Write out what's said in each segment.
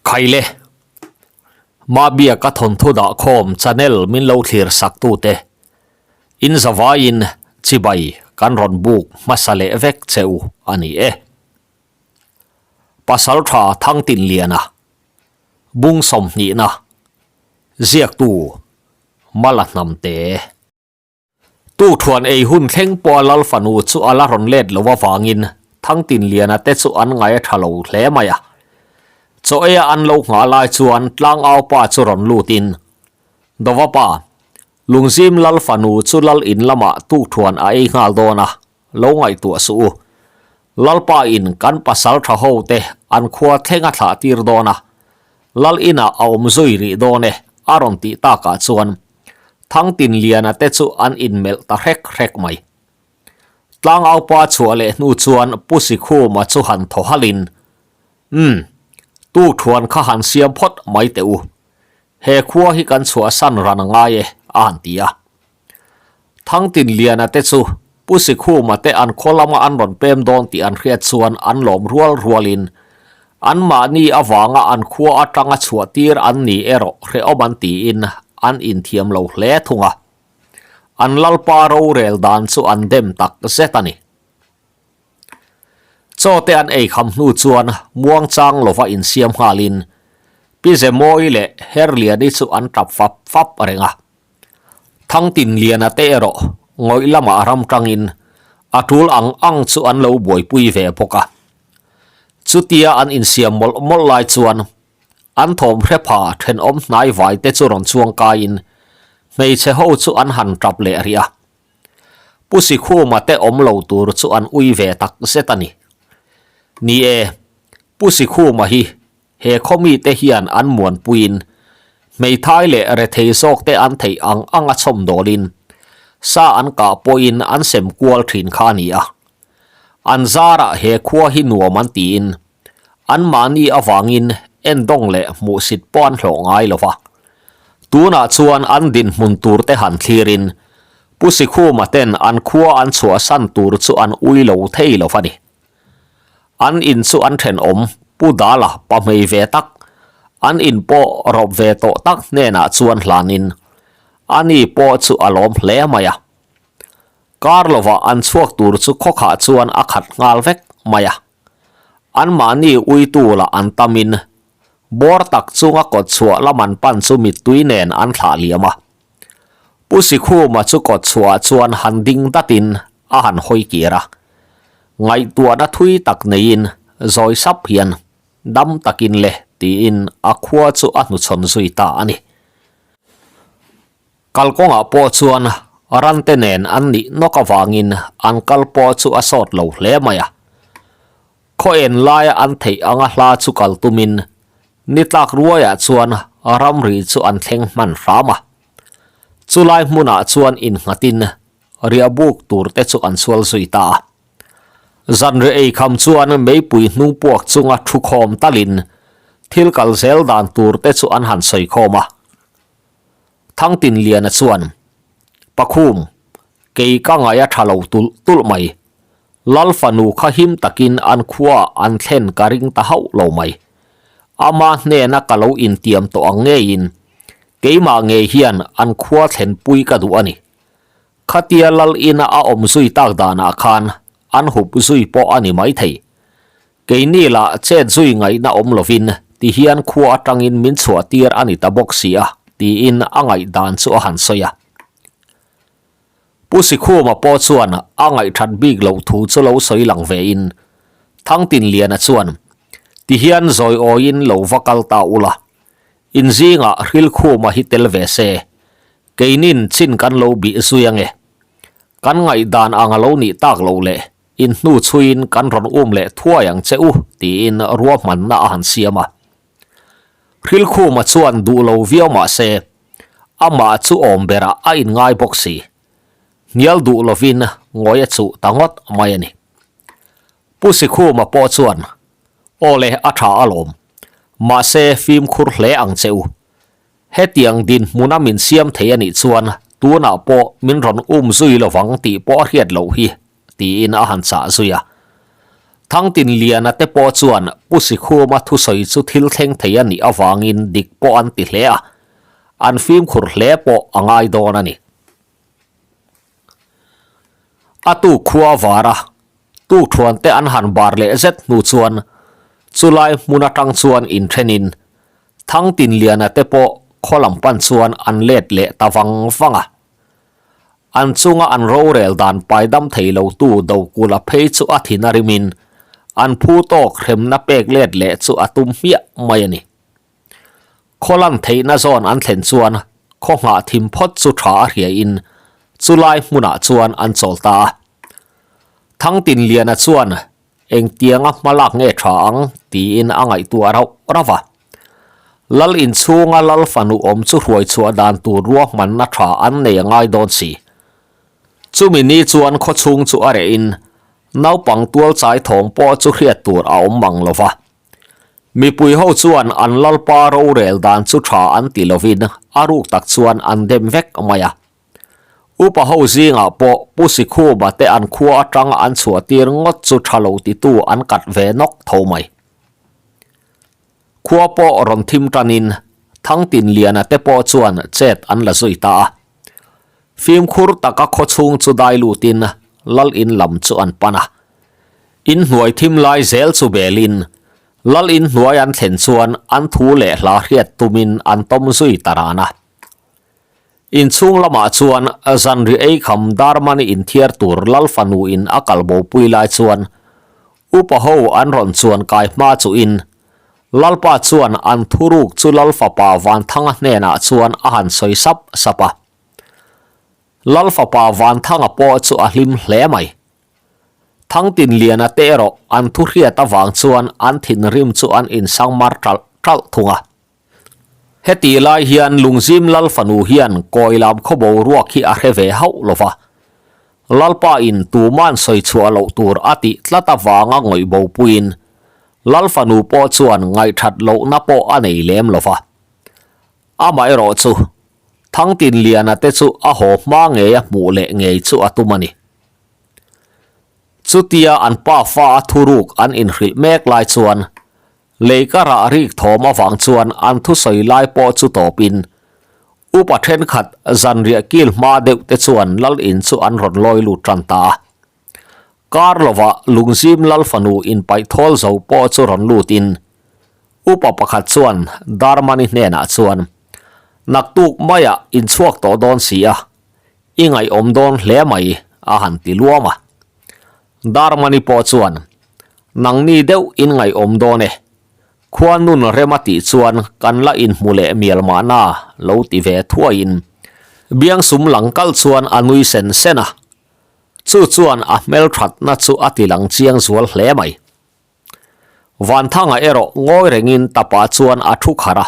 Khaile, Mabiaka thawnthu dahkhawm channel min lo thlir sak tute, in zavaiin chibai kan rawn buk hmasa leh vek che u a ni e. Pasaltha Thangtinliana, Bung sawmhnihna, Ziaktu Mala Hnamte. Tukthuan ei hun thleng pawha Lal fanu chu a la rawn let lo avangin Thangtinliana te chu an ngai a tha lo hle mai a. Chaw eia an lo nghah lai chuan tlangau pa chu rawn lutin, Dova pa, Lungzim Lal fanu chu Lal in lamah tukthuan a ei nghal dawn a, lo ngaihtuah suh u. Lalpa in kan pasal tha ho te an khua thleng a thlah tir dawn a, Lal inah a awm zui rih dawn e, a rawn tih takah chuan Thangtinliana te chu an inmelh ta hrek hrek mai. Tlangaupa chhuah leh hnu chuan Pu Sikhuma chu han thaw halhin, Umm, tukthuan kha han siam phawt mai teh u. He khua hi kan chhuahsan ran a ngai e, a han ti a. Thangtinliana te chu Pu Sikhuma te an khaw lama an rawn pem dawn tih an hriat chuan an lawm rual rualin anmahni avanga an khua atanga chhuah tir an ni erawh hrehawm an tiin an inthiam lo hle thung a. An Lalpa rorel dan chu an dem tak zet a ni. Chaw te an ei kham hnu chuan muangchang lova insiam nghalin Pi Zemawi leh Herliani chu an tap fap fap reng a. Thangtinliana te erawh ngawih lamah ram tangin a tul ang ang chu an lo buaipui ve bawk a. Chutia an insiam mawlh mawlh lai chuan an thawm hrepha thenawm hnai vai te chu rawn chuang kaiin hmeichhe ho chu an han tap leh rih a. Pu Sikhuma te awm lo tur chu an ui ve tak zet a ni. Ni e, Pu Sikhuma hi He khawmite hian an muanpuiin hmeithai leh rethei zawkte an theih ang anga chhawmdawlin sa an kah pawhin an sem kual thin kha a ni a. An zarah he khua hi nuam an tiin anmahni avangin endawng leh hmuhsit pawh an hlawh ngai lo va. Tunah chuan an dinhmun turte han thlirin Pu Sikhuma ten an khua an chhuahsan tur chu an ui lo thei lo va ni. An in chu an thenawm Pu Dala pahmei ve tak, an in pawh rawp ve tawh tak hnenah chuan hlanin ani pawh chu a lawm hle mai a. Kar lovah an chhuak tur chu khawkhah chuan a khat nghal vek mai a. Anmahni uitu lah an tamin bawr tak chunga kawtchhuah lam an pan chu mittui nen an thlah liam a. Pu Sikhuma chu kawtchhuah chuan han ding datin a han hawi kir a. Ngaihtuahna thui tak neiin zawi sap hian dam takin le tiin a khua chu a hnuchhawn zui ta a ni. Kalkawngah pawh chuan rante nen an nih nawk avangin an kal pawh chu a sawt lo hle mai a. Khaw en laia an theih anga hla chu kal tumin ni tlak ruaiah chuan ramri chu an thleng hman hram a. Chulai hmunah chuan innghatin riah buk tur te chu an sual zui ta a. Zanriah ei kham chuan meipui hnung puak chunga thu khawm talin thil kal zel dan tur te chu an han sawi khawm a. Thangtinliana chuan, Pakhum, kei ka ngaih a tha lo tulh tulh mai. Lal fanu kha him takin an khuaah an thlen ka ring ta hauh lo mai. Ama hnena ka lo intiam tawh ang ngeiin keimah ngei hian an khua thlenpui ka duh a ni. Khatia lal ina a awm zui tak danah khan an hup zui pawh a ni maithei. Keini lah chet zui ngaihna awm lovin tihian khua atangin min chhuah tir a ni ta bawk si a, tiin a ngaihdan chu a han sawi a. Pu Sikhuma pawh chuan a ngaihthat bik loh thu chu lo sawi lang vein Thangtinliana chuan tihian zawi awiin lo va kal ta ula, In zingah Hrilkhuma hi tel ve se, keinin chin kan lo bih zui ange. Kan ngaihdan ang a lo nih tak loh leh in hnu chhuiin kan rawn um leh thuai ang che u, tiin ruahmanna a han siam a. Hrilkhuma chuan duh lo viau mah se, amah chu awm berah a inngai bawk si. Hnial duh lovin ngawi a chuh ta ngawt mai a ni. Pu Sikhuma pawh chuan, Aw le, a tha alawm. Mahse, fimkhur hle ang che u. Hetiang dinhmuna min siam thei a nih chuan tunah pawh min rawn um zui lovang tih pawh a hriat loh hi, tiin a han chah zui a. Thangtinliana te pawh chuan Pu Sikhuma thusawi chu thil thleng thei a nih avangin dik pawh an ti hle a, an fimkhur hle pawh a ngai dawn a ni. A tu khua var a, tukṭhuan te an han bar leh zet hnu chuan chulai hmun atang chuan inthenin Thangtinliana te pawh khaw lam pan chuan an let leh ta vang vang a. An chunga an rorel dan paidam thei lotu Dokula phei chu a thin a rimin an phu tawk hremna pek let leh chu a tum hmiah mai a ni. Khaw lan theihna zawn an thlen chuan khaw nghah thim phawt chu tha a hriain chulai hmunah chuan an chawl ta a. Thangtinliana chuan Engtianga hma lak nge tha ang? tiin a ngaihtuah rauh rauh a. Lal inchhunga lal fanu awm chu hruai chhuah dan tur ruahmanna tha an nei a ngai dawn si. Chumi ni chuan khawchhung chu a rehin naupang tual chai thawm pawh chu hriat tur a awm mang lo va. Mipui ho chuan an lalpa rorel dan chu tha an ti lovin a ruk tak chuan an dem vek mai a. Upa ho zingah pawh Pu Sikhuba te an khua atanga an chhuah tir ngawt chu tha lo titu an kat ve nawk tho mai. Khua pawh rawn thim tanin Thangtinliana te pawh chuan chet an la zui ta a. Fimkhur taka khaw chhung chu dai lutin Lal in lam chu an pan a. In hnuai thim lai zel chu belin Lal in hnuai an thlen chuan an thu leh hla hriat tumin an tawm zui ta ran a. Inchhung lamah chuan zanri ei kham Darmani inthiar tur Lal fanu in a kal bopui lai chuan upa ho an rawn chuan kai hma chuhin Lalpa chuan an thuruk chu Lal fapa Vanthanga hnenah chuan a han sawi sap sap a. Lal fapa Vanthanga pawh chu a hlim hle mai. Thangtinliana te erawh an thuhriat avang chuan an thinrim chu an insangmar ṭalh ṭalh thung a. Heti lai hian Lungzim Lal fanu hian Kawilam khaw boruak hi a hre ve hauh lo va. Lalpa in tuman sawi chhuah loh tur a tih tlat avanga ngawih bopuiin Lal fanu pawh chuan ngaihthat lohna pawh a nei lem lo va. Amaherawh chu Thangtinliana te chu a haw hma ngei a hmuh leh ngei chu a tum a ni. Chutia an pa fa a thuruk an inhrilh mek lai chuan Lei ka rah rik thawm avang chuan an thusawi lai pawh chu tawpin upa thenkhat zanriah kil hma deuh te chuan lal in chu an rawn lawi lut tan ta a. Kar lovah lungzim lal fanu inpaih thawl zo pawh chu rawn lutin upa pakhat chuan Darmani hnenah chuan Naktuk maiah inchhuak tawh dawn si a, i ngaihawm dawn hle mai a han ti luam a. Darmani pawh chuan, Nangni deuh in ngaihawm dawn e. Khua nun rem a tih chuan kan la inhmu leh mial mahna lo ti ve thuaiin biangsum lang kal chuan a nui sen sen a. Chu chuan a hmelthatna chu a ti lang chiang zual hle mai. Vanthanga erawh ngawi rengin tapa chuan a thu kharh a.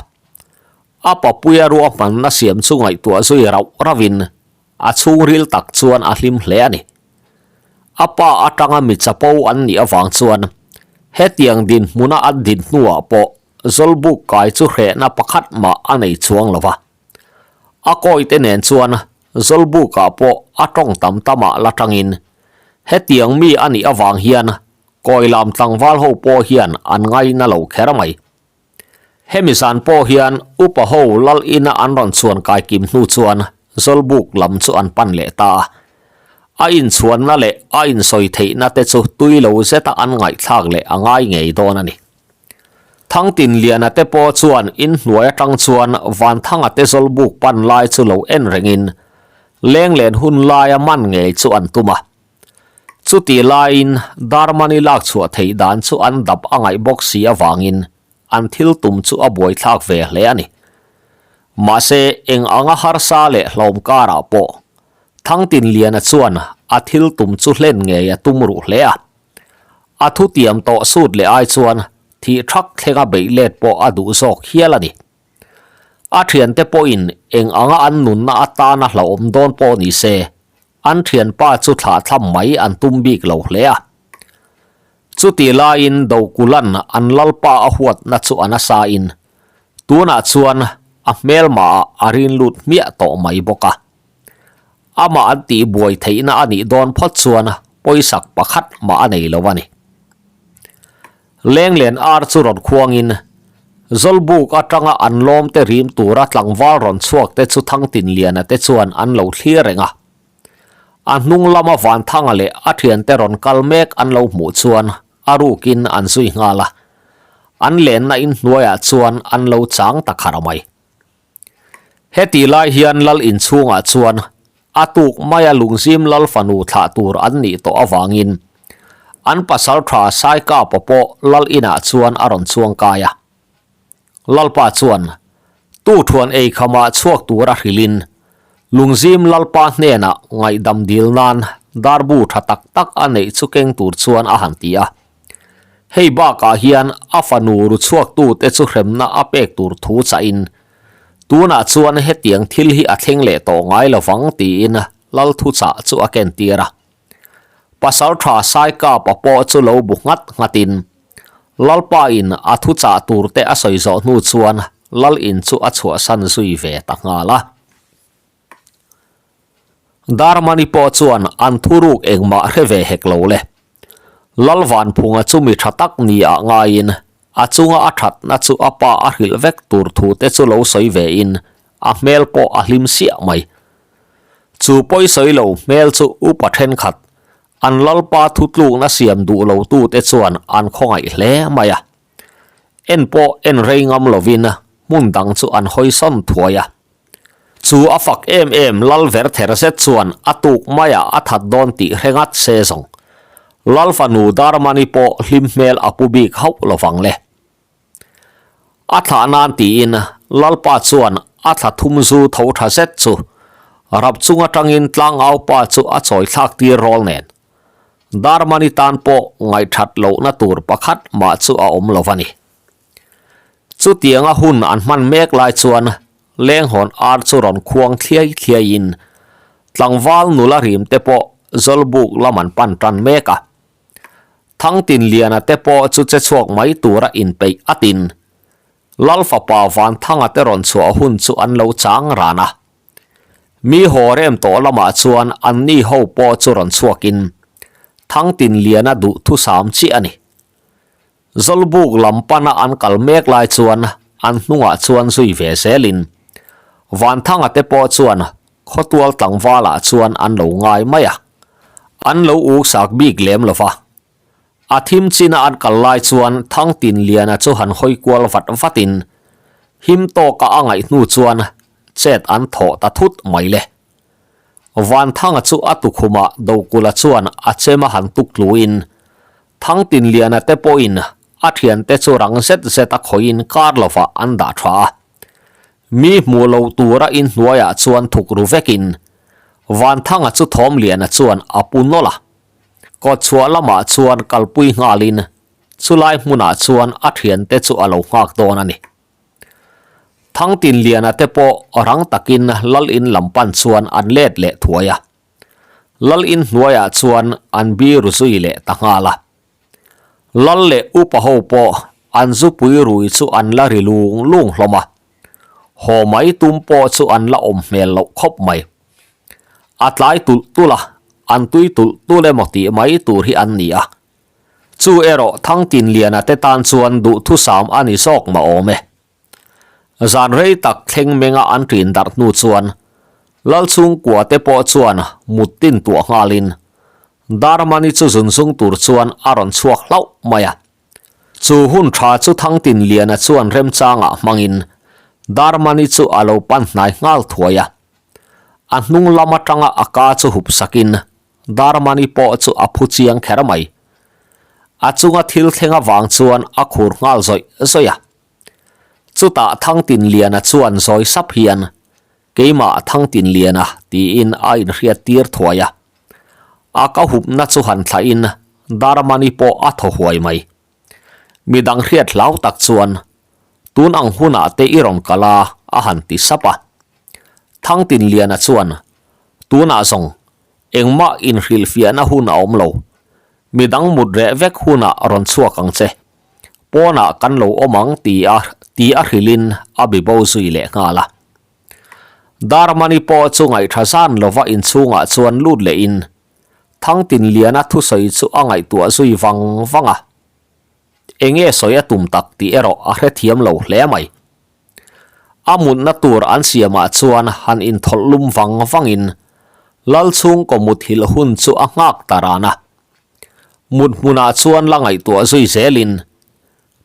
A papuia ruahmanna siam chu ngaihtuah zui rauh rauhin a chhungril tak chuan a hlim hle a ni. A pa atanga mi chapo an nih avang chuan hetiang dinhmuna an din hnuah pawh Zawlbuk kai chu hrehna pakhat mah a nei chuang lo va. A kawite nen chuan Zawlbukah pawh a tawng tam tamah la tangin hetiang mi a nih avang hian Kawilam tlangval ho pawh hian an ngaina lo kher mai. Hemi zan pawh hian upa ho lal ina an rawn chhuan kai kim hnu chuan Zawlbuk lam chu an pan leh ta a. A inchhuanna leh a insawi theihna te chu tui lo zeta an ngaihthlak leh a ngai ngei dawn a ni. Thangtinliana te pawh chuan inhnuai atang chuan Vanthanga te Zawlbuk pan lai chu lo en rengin lenglen hun laia man ngei chu an tum a. Chutih laiin Darmani lak chhuah theih dan chu an dap a ngaih bawk si avangin an thil tum chu a buaithlak ve hle a ni. Mahse, eng anga harsa leh hlawm karah pawh Thangtinliana chuan a thil tum chu hlen ngei a tum ruh hle a. A thutiam tawh sut leh ai chuan thih thak thlenga beih let pawh a duh zawk hial a ni. A thiante pawhin eng anga an nunna atana hlauhawm dawn pawh ni se, An thianpa chu thlah thlam mai an tum bik lo hle a. Chutih laiin Dokulan an lalpa a huatna chu a nasa in, tunah chuan a hmelmah ah a rin lut hmiah tawh mai bawk a. Amah an tih buai theihna a nih dawn phawt chuan pawisak pakhat mah a nei lo a ni. Lenglen ar chu rawn khuangin Zawlbuk atanga an lawmte rim tura tlangval rawn chhuak te chu Thangtinliana te chuan an lo thlir reng a. A hnung lama Vanthanga leh a thiante rawn kal mek an lo hmuh chuan a rukin an zui nghal a. An lenna inhnuaiah chuan an lo chang ta khar mai. Hetih lai hian lal inchhungah chuan a tuk maia lungzim lal fanu thlah tur an nih tawh avangin an pasal tha Saikapa pawh lal inah chuan a rawn chuang kai a. Lalpa chuan tu thuan ei khamah chhuak tura hrilhin lungzim lalpa hnenah ngaihdam dil nan darbu tha tak tak a neih chu keng tur chuan a han ti a. Hei bakah hian a fanu ru chhuaktute chu hremna a pek tur thu chahin, Tunah chuan hetiang thil hi a thleng leh tawh ngai lo vang tiin lal thuchah chu a kentir a. Pasaltha Saikapa pawh chu lo bu nghat nghatin, Lalpain a thuchah turte a sawi zawh hnu chuan lal in chu a chhuahsan zui ve ta nghal a. Darmani pawh chuan an thuruk engmah hre ve hek lo le. Lalvanphunga chu mi tha tak ni ah ngaiin a chunga a thatna chu a pa a hrilh vek tur thu te chu lo sawi ve in a hmel pawh a hlim siah mai. Chu pawi sawi lo hmel chu upa thenkhat an Lalpa thutlukna siam duh lo tu te chuan an khawngaih hle mai a. En pawh en rei ngam lovin hmun dang chu an hawi sawn thuai a. Chu a fak em em lal ver ther zet chuan a tuk maiah a that dawn tih hre ngat se zawng. Lal fanu Darmani pawh hlim hmel a pu bik hauh lovang le. A thlah nan tiin Lalpa chuan a thla thum zu tho tha zet chu rap chung atangin tlangaupa chu a chawi thlak tir rawl nen. Darmani tan pawh ngaihthat lohna tur pakhat mah chu a awm lo va ni. Chutianga hun an hman mek lai chuan Lenghawn ar chu rawn khuang thliai thliaiin tlangval nula rim te pawh Zawlbuk lam an pan tan mek a. Thangtinliana te pawh chu che chhuak mai tura inpeih atin Lal fapa Vanthanga te rawn chhuah hun chu an lo chang ran a. Mi haw rem tawh lamah chuan anni ho pawh chu rawn chhuakin Thangtinliana duhthusam chiah a ni. Zawlbuk lam pana an kal mek lai chuan an hnungah chuan zui ve zelin Vanthanga te pawh chuan khawtual tlangvalah chuan an lo ngai mai a, an lo uksak bik lem lo va. A thim china an kal lai chuan Thangtinliana chu han hawi kual vat vatin him tawka a ngaih hnu chuan chet an thawh ta thut mai le. Vanthanga chu a tukhumah Dokula chuan a chem a han tuk tluin Thangtinliana te pawhin a thiante chu rang zet zet a khawiin kar lovah an dah tha a. Mi hmuh lo tura inhnuaiah chuan thuk ru vekin Vanthanga chu Thawmliana chuan a pu nawlh a. Kawtchhuah lamah chuan kalpui nghalin chulai hmunah chuan a thiante chu a lo nghak dawn a ni. Thangtinliana te pawh rang takin lal in lam pan chuan an let leh thuai a. Lal in hnuaiah chuan an biru zui leh ta nghal a. Lal leh upa ho pawh an zupui rui chu an la ri lung lung hlawm a. Haw mai tum pawh chu an la awm hmel loh khawp mai. A tlai tulh tulh a, an tui tulh tulh emaw tih mai tur hi an ni a. Chu erawh Thangtinliana te tan chuan duhthusam a ni zawk mah awm e. Zan rei tak thleng menga an ṭin darh hnu chuan Lalchhungkua te pawh chuan mut tin tuah nghalin Darmani chu zun zung tur chuan a rawn chhuak hlauh mai a. Chu hun ṭha chu Thangtinliana chuan remchangah hmangin Darmani chu a lo pan hnai nghal thuai a. A hnung lam aṭanga a ka chu hup sakin Darmani pawh chu a phu chiang kher mai. A chunga thil thleng avang chuan a khur nghal zawih zawih a. Chutah Thangtinliana chuan zawi sap hian, Keimah Thangtinliana tiin a inhriat tir thuai a. A ka hupna chu han thlahin Darmani pawh a thaw huai mai. Midang hriat hlau tak chuan, Tun ang hunah te i rawn kal a, a han ti sap a. Thangtinliana chuan, Tunah zawng, engmah inhrilhfiahna hun a awm lo. Midang mut reh vek hunah rawn chhuak ang che. Pawnah kan lo awm ang ti a ti a hrilhin a bibo zui leh nghal a. Darmani pawh chu ngaihtha zan lova inchhungah chuan lut lehin Thangtinliana thusawi chu a ngaihtuah zui vang vang a. Enge sawi a tum tak tih erawh a hrethiam lo hle mai. A mutna tur an siamah chuan han inthawlh lum vang vangin Lal chhungkaw muthilh hun chu a nghak ta ran a. Mut hmunah chuan la ngaihtuah zui zelin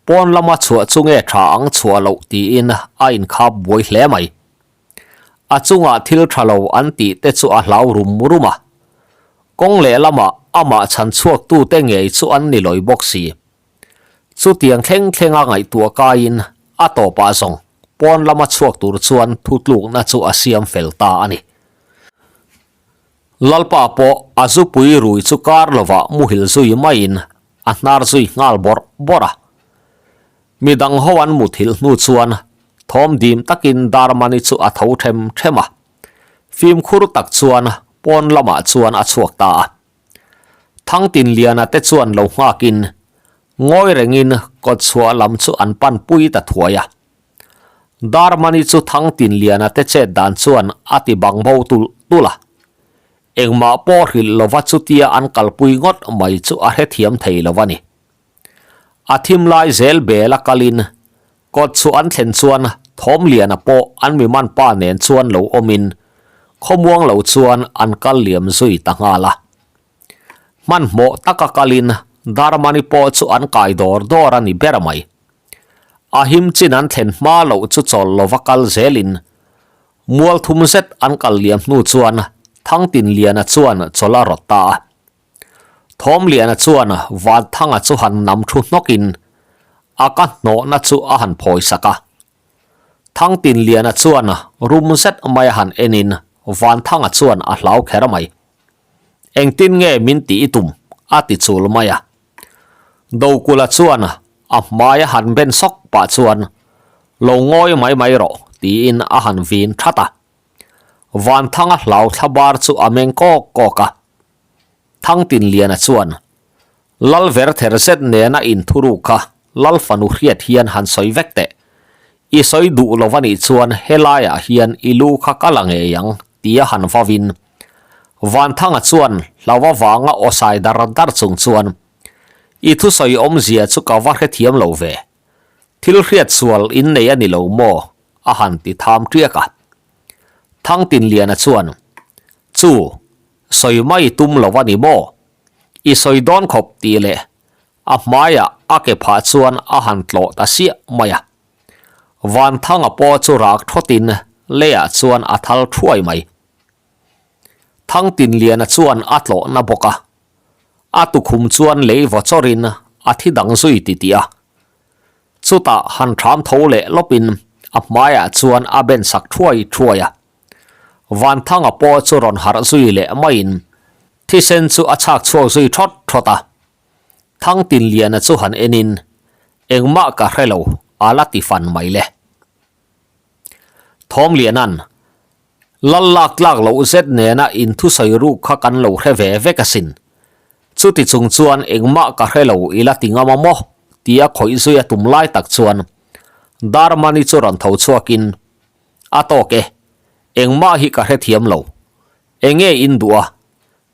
pawn lama chhuah chu nge tha ang chhuah loh tiin a inkhap buai hle mai. A chungah thil tha lo an tih te chu a hlau rum rum a. Kawng lehlamah amah chhan chhuaktute ngei chu an ni lawi bawk si. Chutiang thleng thlenga ngaihtuah kaiin a tawpah zawng pawn lama chhuak tur chuan thutlukna chu a siam fel ta a ni. Lalpa pawh a zupui rui chu kar lovah muhil zui maiin a hnar zui nghal bawrh bawrh a. Midang ho an muthilh hnu chuan thawm dim takin Darmani chu a tho them them a. Fimkhur tak chuan pawn lamah chuan a chhuak ta a. Thangtinliana te chuan lo nghakin ngawi rengin kawtchhuah lam chu an pan pui ta thuai a. Darmani chu Thangtinliana te chet dan chuan a ti bang bo tulh tulh a. Engmah pawh hrilh lova chutia an kalpui ngawt mai chu a hrethiam thei lo a ni. A thim lai zel bel a kalin kawt chu an thlen chuan Thawmliana pawh an mi man pa nen chuan lo awmin khawmuang lo chuan an kal liam zui ta nghal a. Hmanhmawh taka kalin Darmani pawh chu an kai dawr dawr a ni ber mai. A him chin an thlen hma loh chu chawl lova kal zelin mual thum zet an kal liam hnu chuan Thangtinliana chuan chawlh a rawt ta a. Thawmliana chuan Vanthanga chu han nam thu hnawkin a ka hnawhna chu a han phawi sak a. Thangtinliana chuan rum zet mai a han enin Vanthanga chuan a hlau kher mai. Engtin nge min tih i tum? a ti chul mai a. Dokula chuan a hmai a han ben sawk pah chuan Lo ngawi mai mai rawh tiin a han vin that a. Vanthanga hlau thlabar chu a meng kawk kawk a. Thangtinliana chuan, Lal ver ther zet nena inthuruk kha Lal fanu hriat hian han sawi vek teh. I sawi duh lo anih chuan helaiah hian i lu kha ka la ngei ang, tia han vavin. Vanthanga chuan hlau avanga aw sai dar dar chung chuan, I thusawi awmzia chu ka va hrethiam lo ve. Thil hriat sual in nei a ni lo maw? a han ti tham ṭiak a. Thangtinliana chuan, Chu, sawi mai tum lo a ni maw? I sawi dawn khawp tih leh a hmaiah a ke phah chuan a han tlawh ta siah mai a. Vanthanga pawh chu rak thawtin leiah chuan a thal thuai mai. Thangtinliana chuan a tlawhna bawk a, a tukhum chuan lei vaw chawrin a thi dang zui titih a. Chutah han thram tho leh lawpin a hmaiah chuan a ben sak thuai thuai a. Vanthanga pawh chu rawn harh zui leh maiin thisen chu a chhak chhuak zui thawt thawt a. Thangtinliana chu han enin engmah ka hre lo a la ti fan mai le. Thawmliana'n Lal lak tlak loh zet nena inthusawi ruk kha kan lo hre ve vek asin. Chuti chung chuan engmah ka hre lo i la ti ngam a maw? tia khawih zui a tum lai tak chuan Darmani chu rawn tho chhuakin A tawk e, engmah hi ka hrethiam lo. Enge in duh a?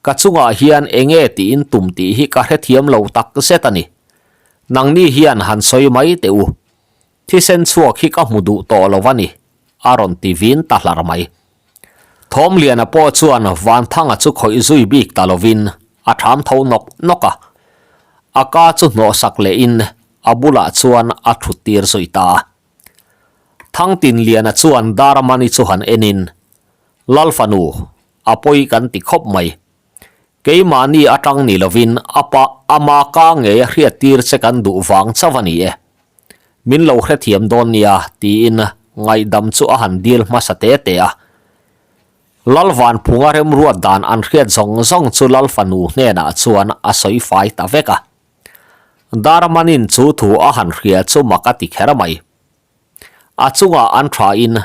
Ka chungah hian enge tih in tum tih hi ka hrethiam lo tak zet a ni. Nangni hian han sawi mai teh u. Thisen chhuak hi ka hmu duh tawh lo a ni, a rawn ti vin ta hlar mai. Thawmliana pawh chuan Vanthanga chu khawih zui bik ta lovin a ṭham tho nawk nawk a. A ka chu hnawhsak lehin a bulah chuan a ṭhut tir zui ta a. Thangtinliana chuan Darmani chu han enin, Lal fanu, a pawi kan ti khawp mai. Keimahni atang ni lovin a pa ama ka ngei a hriattir che kan duh vang chauh a ni e. Min lo hrethiam dawn nia tiin ngaihdam chu a han dil hmasa te te a. Lal Vanphunga remruat dan an hriat zawng zawng chu Lal fanu hnenah chuan a sawi fai ta vek a. Darmanin chu thu a han hria chu mak a ti kher mai. A chungah an thain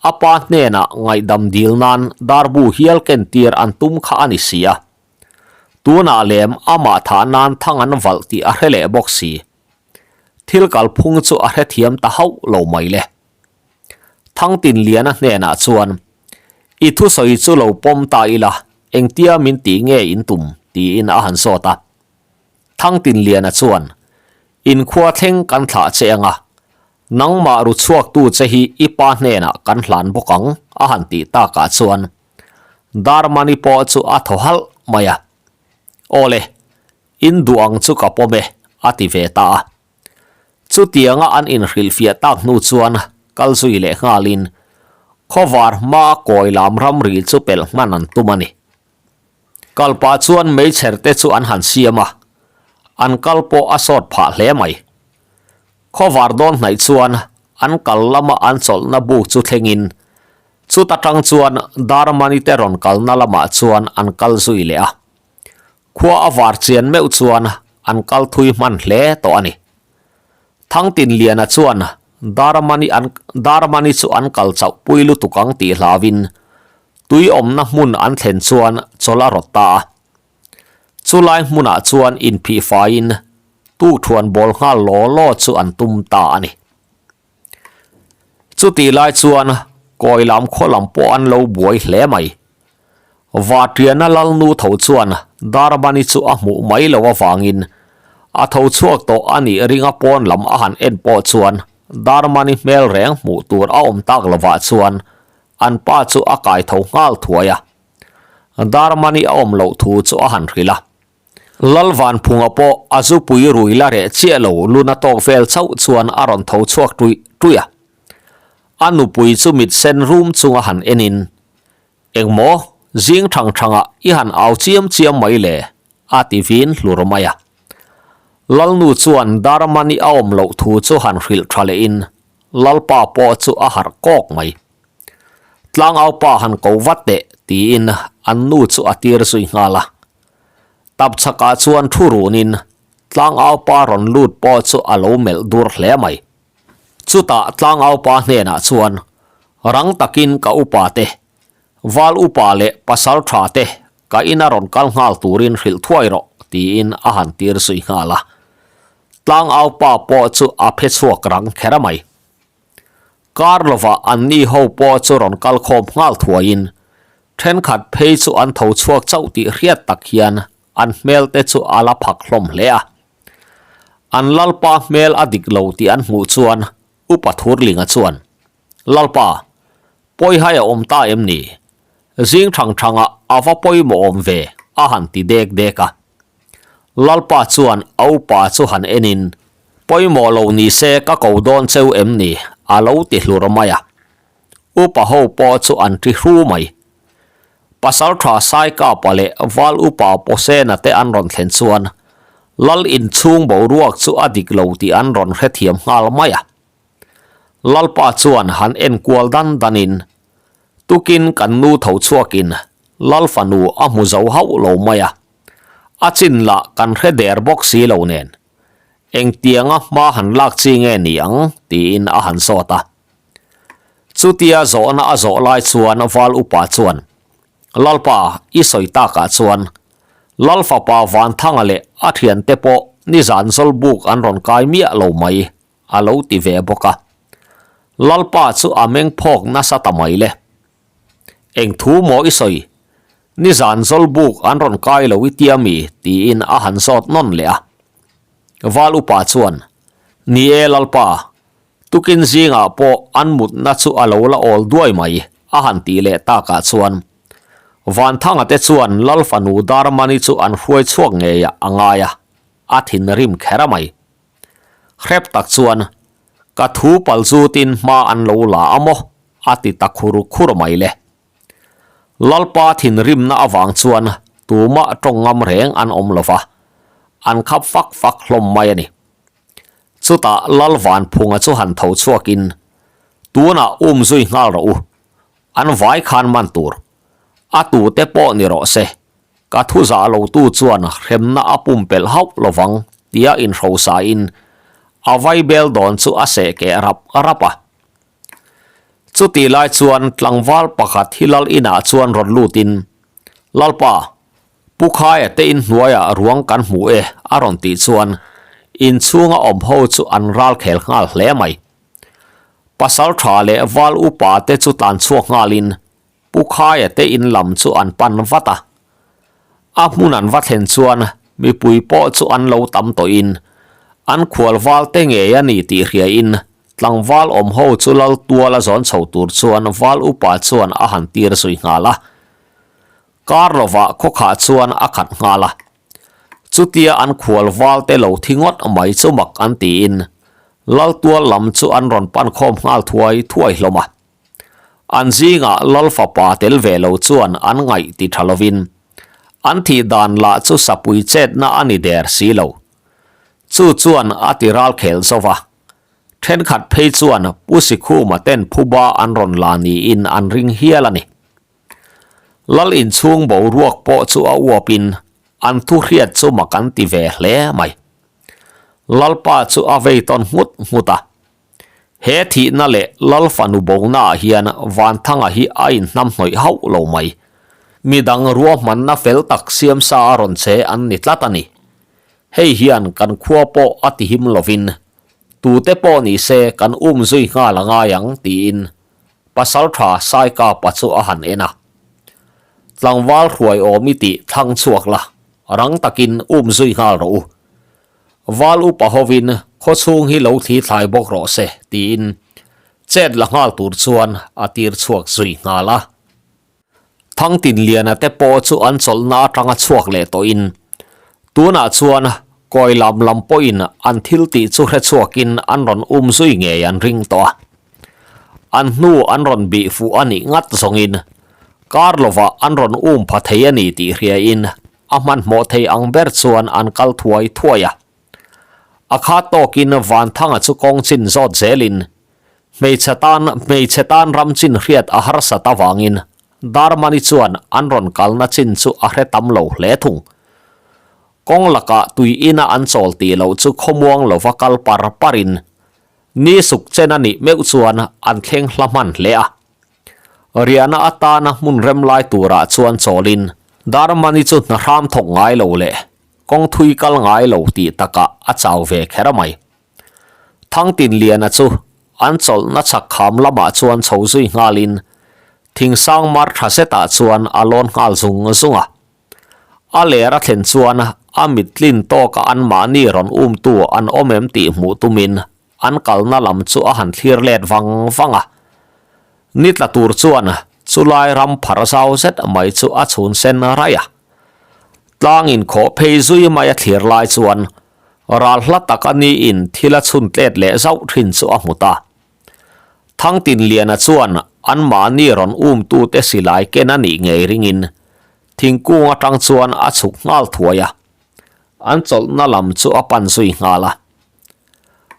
a pa hnenah ngaihdam dil nan darbu hial kentir an tum kha a ni si a. Tunah lem amah thah nan thang an valh tih a hre leh bawk si. Thil kalphung chu a hrethiam ta hauh lo mai le. Thangtinliana hnenah chuan, I thusawi chu lo pawm ta ila, engtia min tih nge in tum? tiin a han zawt a. Thangtinliana chuan, Inkhua thleng kan thlah che anga, nangmah ru chhuaktu che hi i pa hnenah kan hlan bawk ang, a han tih takah chuan Darmani pawh chu a thaw halh mai a. Aw le, in duh ang chu ka pawm e, a ti ve ta a. Chutianga an inhrilhfiah tak hnu chuan kal zui leh nghalin khawvar hmaa kawi lam ramri chu pelh hman an tum a ni. Kal pah chuan meichher te chu an han siam a, an kal pawh a sawt phah hle mai. Khawvar dawn hnaih chuan an kal lama an chawlhna buk chu thlengin chuta tang chuan Darmani te rawn kalna lamah chuan an kal zui leh a. Khua a var chian meuh chuan an kal thui hman hle tawh a ni. Thangtinliana chuan Darmani an Darmani chu an kal chauh pui lutuk ang tih hlauin tui awmna hmun an thlen chuan chawlh a rawt ta a. Chulai hmunah chuan inphih faiin tukthuan bawl nghal law law chu an tum ta a ni. Chutih lai chuan kawi lam khaw lam pawh an lo buai hle mai. Vatriana Lalnu tho chuan Darbani chu a hmuh mai lo avangin a tho chhuak tawh a nih ringa pawn lam a han en pawh chuan Darmani hmel reng hmuh tur a awm tak lovah chuan an pa chu a kai tho nghal thuai a. Darmani a awm loh thu chu a han hrilh a. Lalvanphunga pawh a zupui rui la reh chiah lo luna tawk vel chauh chuan a rawn tho chhuak tuih tuih a. A nupui chu mit sen rum chunga han enin, Engmaw, zing thang thangah i han au chiam chiam mai le? a ti vin hlur mai a. Lalnu chuan Darmani a awm loh thu chu han hrilh tha lehin Lalpa pawh chu a harh kawk mai. Tlangaupa han ko vat teh tiin an nu chu a tir zui nghal a. Tapchhakah chuan thu runin Tlangaupa rawn lut pawh chu a lo melh dur hle mai. Chutah Tlangaupa hnenah chuan rang takin ka upa te, Val upa leh pasal tha te ka ina rawn kal nghal turin hrilh thuai rawh tiin a han tir zui nghal a. Tlangaupa pawh chu a phe chhuak rang kher mai. Kar lovah anni ho pawh chu rawn kal khawm nghal thuaiin thenkhat phei chu an tho chhuak chauh tih hriat tak hian an hmel te chu a la phak hlawm hle a. An Lalpa hmel a dik lo tih an hmuh chuan Upa Thurlinga chuan, Lalpa, pawihai a awm ta em ni? Zing thang thangah a va pawimawh awm ve, a han ti dek dek a. Lalpa chuan a upa chu han enin, Pawimawh lo ni se ka ko dawn cheu em ni? a lo ti hlur mai a. Upa ho pawh chu an ti hru mai. Pasaltha Saikapa leh Val Upa Pawsena te an rawn thlen chuan Lal inchhung boruak chu a dik lo tih an rawn hrethiam nghal mai a. Lalpa chuan han enkual dan danin tukin kan nu tho chhuakin Lal fanu a hmu zo hauh lo mai a. A chin lah kan hre der bawk si lo nen engtianga hma han lak chi nge ni ang tiin a han zawt a. Chutia zawhna a zawh lai chuan Val Upa chuan, Lalpa, i sawi takah chuan Lal fapa Vanthanga leh a thiante pawh nizan Zawlbuk an rawn kai miah lo mai, a lo ti ve bawk a. Lalpa chu a meng phawk nasa ta mai le. Eng thu maw i sawi? Nizan Zawlbuk an rawn kai lo i tia mi? tiin a han zawt nawn leh a. Val Upa chuan, Ni e Lalpa, Tukin zingah pawh an mutna chu a lo la awl duai mai, a han tih leh takah chuan Vanthanga te chuan Lal fanu Darmani chu an hruai chhuak ngeiah a ngai a, a thinrim kher a mai. Hrep tak chuan, Ka thu pal zutin hma an lo la a maw? a ti ta khur khur mai le. Lalpa thinrimna avang chuan tumah tawng ngam reng an awm lo va, an khap fak fak hlawm mai a ni. Chutah Lal Vanphunga chu han tho chhuakin, Tunah um zui nghal rawh u, an vai khan man tur. A tute pawh ni rawh se, ka thu zah lotu chuan hremna a pumpelh hauh lovang tia inhrosain a vaibel dawn chu a seh keh rap rap a. Chutih lai chuan tlangval pakhat hi Lal inah chuan rawn lutin, Lalpa, Pu Khaia te inhnuaiah ruang kan hmu e a rawn tih chuan inchhunga awm ho chu an ral khel nghal hle mai. Pasal tha leh val upa te chu tlan chhuak nghalin Pu Khaia te in lam chu an pan vat a. A hmun an va thlen chuan mipui pawh chu an lo tam tawhin. An khual val te ngei a ni tih hriain tlangval awm ho chu lal tual a zawn chho tur chuan val upa chuan a han tir zui nghal a. Kar lovah khawkhah chuan a khat nghal a. Chutia an khual val te lo thi ngawt mai chu mak an tiin lal tual lam chu an rawn pan khawm nghal thuai thuai hlawm a. An zingah lal fapa tel ve lo chuan an ngaih ti tha lovin an thih dan lah chu sapui chetna a ni der si lo. Chu chuan a ti ral khel zo va. Thenkhat phei chuan Pu Sikhuma ten phuba an rawn la niin an ring hial a ni. Lal inchhung boruak pawh chu a uapin an thu hriat chu mak an ti ve hle mai. Lalpa chu a vei tawn nghut nghut a. He thihna leh Lal fanu bonaah hian Vanthanga hi a inhnamhnawih hauh lo mai. Midang ruahmanna fel tak siamsa a rawn che an ni tlat a ni. Hei hian kan khua pawh a tihim lovin, tute pawh ni se kan um zui nghal a ngai ang tiin Pasaltha Saikapa chu a han en a. Tlangval hruai awm i tih thlang chhuak la, rang takin um zui nghal rawh u. Val upa hovin khawchhung hi lo thli thlai bawk rawh se tiin chet la nghal tur chuan a tir chhuak zui nghal a. Thangtinliana te pawh chu an chawlhna atanga chhuak leh tawhin tunah chuan kawi lam lam pawhin an thil tih chu hre chhuakin an rawn um zui ngei an ring tawh a. An hnu an rawn bih fuh a nih ngat zawngin kar lovah an rawn um pha thei a ni tih hriain A hmanhmawh thei ang ber chuan an kal thuai thuai a. A khat tawkin Vanthanga chu kawng chin zawt zelin hmeichhe tan hmeichhe tan ram chin hriat a harsat avangin Darmani chuan an rawn kalna chin chu a hre tam lo hle thung. Kawng lakah tui ina an chawl tih loh chu khawmuang lova kal par parin ni suk chen a nih meuh chuan an thleng hla hman hle a. Riahna atana hmun rem lai turah chuan chawlin Darmani chu hna hram thawk ngai lo leh kawng thui kal ngai lo tih takah a chau ve kher mai. Thangtinliana chu an chawlhna chhak kham lamah chuan chho zui nghalin thingsang mar tha zetah chuan a lawn nghal zung zung a. A ler a thlen chuan a mit tlin tawka anmahni rawn umtu an awm em tih hmuh tumin An kalna lam chu a han thlir let vang vang a. Ni tla tur chuan chulai ram phar zau zet mai chu a chhun sen raih a. Tlang inkhawh phei zui mai a thlir lai chuan ral hla tak a niin thil a chhun tlet leh zauh thin chu a hmu ta. Thangtinliana chuan anmahni rawn umtute silai ken a nih ngei ringin thingkung atang chuan a chhuk nghal thuai a. An chawlhna lam chu a pan zui nghal a.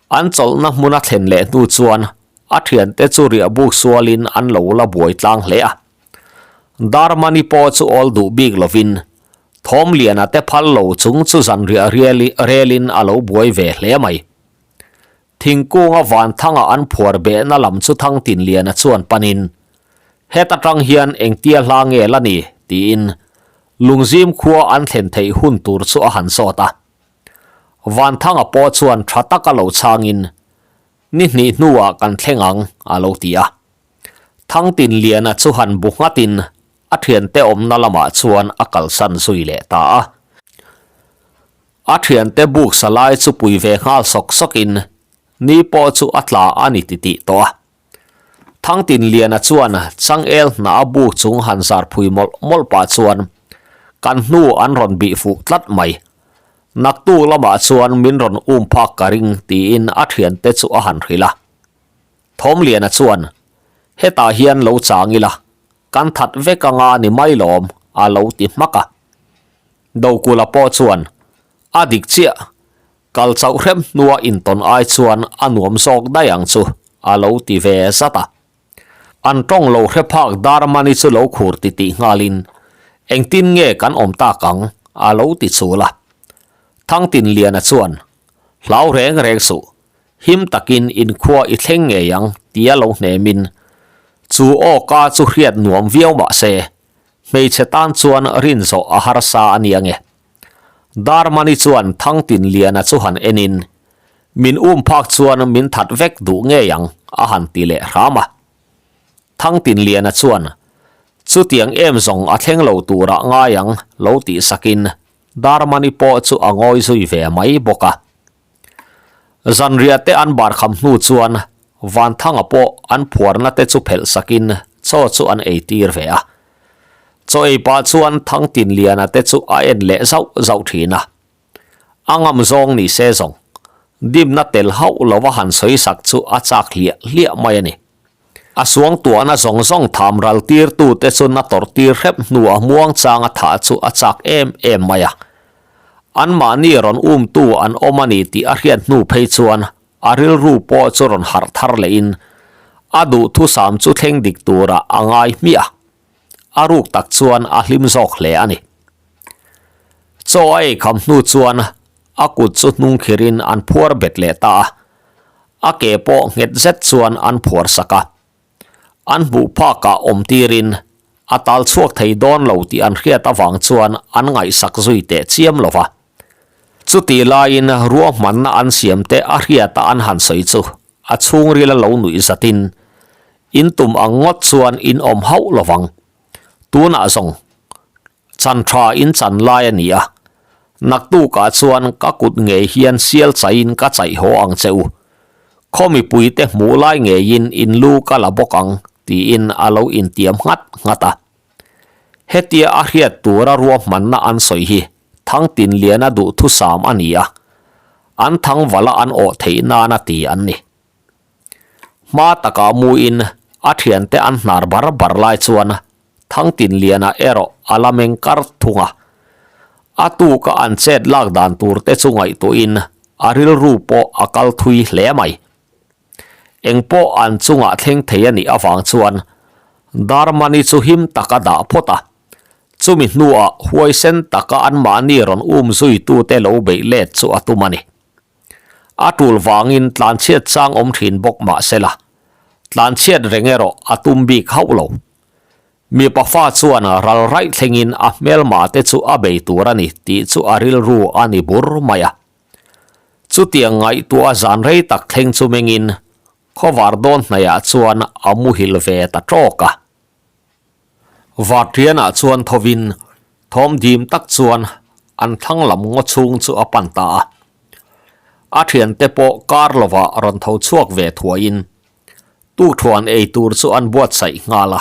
An chawlhna hmuna thlen leh hnu chuan a thiante chu riah buk sualin an lo la buai tlang hle a. Darmani pawh chu awl duh bik lovin Thawmliana te phal lo chung chu zanriah relin a lo buai ve hle mai. Thingkunga Vanthanga an phuar behna lam chu Thangtinliana chuan panin, Heta tang hian engtia hla nge la ni? tiin Lungzim khua an thlen theih hun tur chu a han zawt a. Vanthanga pawh chuan tha taka lo chhangin, Ni hnih hnuah kan thleng ang, a lo ti a. Thangtinliana chu han bu nghatin a thiante awmna lamah chuan a kalsan zui leh ta a. A thiante buk sa lai chu pui ve nghal sawk sawkin ni pawh chu a tla a ni titih tawh a. Thangtinliana chuan changel hnah a buk chung han zar phui mawlh mawlh pah chuan kan hnu an rawn bih fuh tlat mai. Naktu lamah chuan min rawn um phak ka ring tiin a thiante chu a han hrilh a. Thawmliana chuan, Hetah hian lo chang ila, kan that vek anga ni mai lawm, a lo ti hmak a. Dokula pawh chuan, A dik chiah, kal chauh hrem hnua intawn ai chuan a nuam zawk daih ang chu, a lo ti ve zat a. An tawng lo hre phak Darmani chu lo khur ti tih nghalin, Engtin nge kan awm tak ang? a lo ti chul a. Thangtinliana chuan, Hlau reng reng suh, him takin inkhua i thleng ngei ang, tia lo hnemin, chu aw ka chu hriat nuam viau mah se, Hmeichhe tan chuan rin zawh a harsa a nia nge. Darmani chuan Thangtinliana chu han enin, Min um phak chuan min that vek duh ngei ang, a han ti leh hram a. Thangtinliana chuan, Chutiang em zawng a thleng lo turah ngai ang, lo tih sakin Darmani pawh chu a ngawi zui ve mai bawk a. Zanriah te an bar kham hnu chuan Vanthanga pawh an phuarna te chu phelh sakin chaw chu an ei tir ve a. Chaw ei pah chuan Thangtinliana te chu a en leh zauh zauh thin a. A ngam zawng ni se zawng, dimna tel hauh lova han sawi sak chu a chak hliah hliah mai a ni. A suangtuahna zawng zawng tham ral tirtu te chu na tawrh tir hrep hnuah muangchanga thah chu a chak em em mai a. Anmahni rawn umtu an awm a ni tih a hriat hnu phei chuan a rilru pawh chu rawn harh thar lehin a duhthusam chu thleng dik turah a ngai hmiah a. A ruk tak chuan a hlim zawk hle a ni. Chaw a eikham hnu chuan a kut chu hnung khirin an phuar bet leh ta a. A ke pawh nghet zet chuan an phuar sak a. An hmuh phakah awm tirin a tal chhuak thei dawn lo tih an hriat avang chuan an ngaihsak zui teh chiam lo va. Chutih laiin ruahmanna an siam te a hriata an han sawi chu a chhungril a lo nuih zatin in tum ang ngawt chuan in awm hauh lo vang. Tunah zawng chan tha in chan lai a ni a, naktukah chuan ka kut ngei hian sial chaiin ka chaih haw ang che u. Khaw mipuite hmuh lai ngeiin in lu ka la bawk ang tiin a lo intiam nghat nghat a. Hetia a hriat tura ruahmanna an sawi hi Thangtinliana duhthusam a ni a, an thangvala an awh theih nana ti an ni. Hma takah muin a thiante an hnar bar bar lai chuan Thangtinliana erawh a la meng kar thung a. A tuka an chet lak dan tur te chu ngaihtuahin a rilru pawh a kal thui hle mai. Eng pawh an chungah thleng thei a nih avang chuan Darmani chu him taka dah phawt a. Chumi hnuah huaisen taka anmahni rawn um zuitute lo beih let chu a tum a ni. A tul vangin tlanchhiat chang awm thin bawk mah se la, tlanchhiat reng erawh a tum bik hauh lo. Mipa fa chuan ral raih thlengin a hmelma te chu a bei tur a ni tih chu a rilru a ni bur mai a. Chutiang ngaihtuah zan rei tak thleng chu mengin khawvar dawn hnaihah chuan a muhil ve ta tawk a. Vartianah chuan thovin thawm dim tak chuan an thlang lam ngaw chhung chu a pan ta a. A thiante pawh kar lovah rawn tho chhuak ve thuaiin tukthuan ei tur chu an buatsaih nghal a.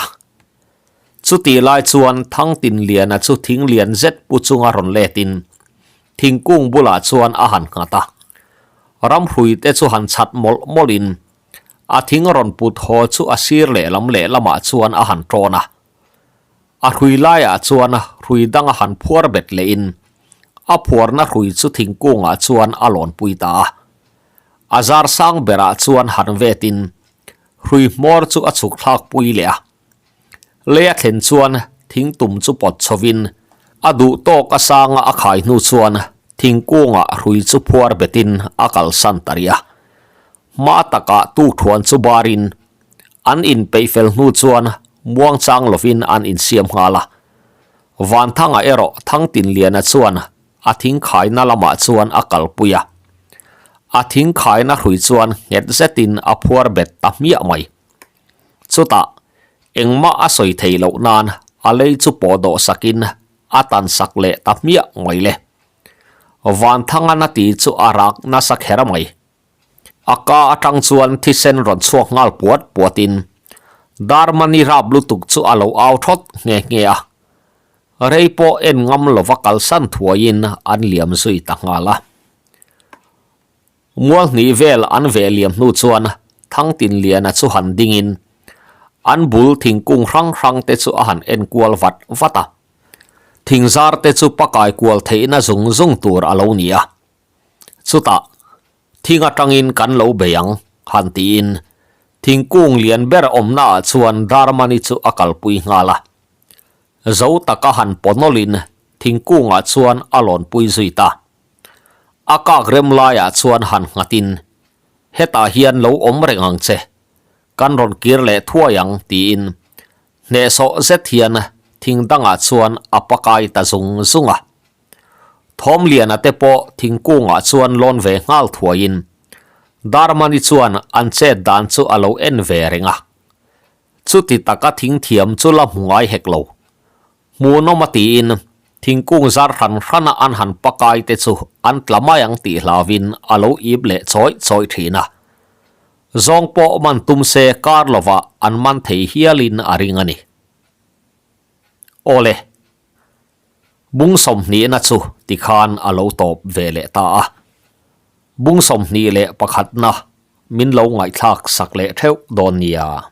Chutih lai chuan Thangtinliana chu thing lian zet pu chunga rawn letin thingkung bulah chuan a han nghat a. Ramhrui te chu han chhat mawlh mawlhin A thing rawn put haw chu a sir lehlam lehlamah chuan a han tawn a. A hrui laiah chuan hrui dang a han phuar bet lehin a phuarna hrui chu thingkungah chuan a lawnpui ta a. A zar sang berah chuan han vetin hrui hmawr chu a chhuk thlakpui leh a. Lei a thlen chuan thingtum chu pawt chhovin a duh tawk a sanga a khai hnu chuan thingkungah hrui chu phuar betin a kalsan ta rih a. Hma takah tukthuan chu barin an inpeih fel hnu chuan muangchang lovin an insiam nghal a. Vanthanga erawh Thangtinliana chuan a thingkhaina lamah chuan a kalpui a. A thingkhaina hrui chuan nghet zetin a phuar bet ta hmiah mai. Chutah, engmah a sawi thei loh nan a lei chu pawh dawh sakin a tan sak leh ta hmiah mai le. Vanthanga na ti chu a rak nasa kher mai. A ka atang chuan thisen rawn chhuak nghal puat puatin Darmani rap lutuk chu a lo au thawt nghe nghe a. Rei pawh en ngam lova kalsan thuaiin an liam zui ta nghal a. Mual hnih vel an veh liam hnu chuan Thangtinliana chu han dingin an bul thingkung hrang hrang te chu a han en kual vat vat a. Thingzar te chu pakai kual theihna zung zung tur a lo ni a. Chutah, thing atangin kan lo bei ang, han tiin thingkung lian ber awmnaah chuan Darmani chu a kalpui nghal a. Zo taka han pawnawlin thingkungah chuan a lawnpui zui ta. A kak rem laiah chuan han nghatin, Hetah hian lo awm reng ang che, kan rawn kir leh thuai ang, tiin hnehsawh zet hian thing dangah chuan a pakai ta zung zung a. Thawmliana te pawh thingkungah chuan lawn ve nghal thuaiin Darmani chuan an chet dan chu a lo en ve reng a. Chuti taka thing thiam chu la hmu ngai hek lo. Hmuhnawm a tiin. Thingkung zar hran hrana an han pakai te chu an tla mai ang tih hlauvin a lo ip leh chawih chawih thin a. Zawng pawh man tum se kar lovah an man thei hialin a ring a ni. Awle. Bung sawmhnihna chu tikhan a lo tawp ve leh ta a. Bung 21 na min lo ngaihthlak sak leh theuh dawn nia.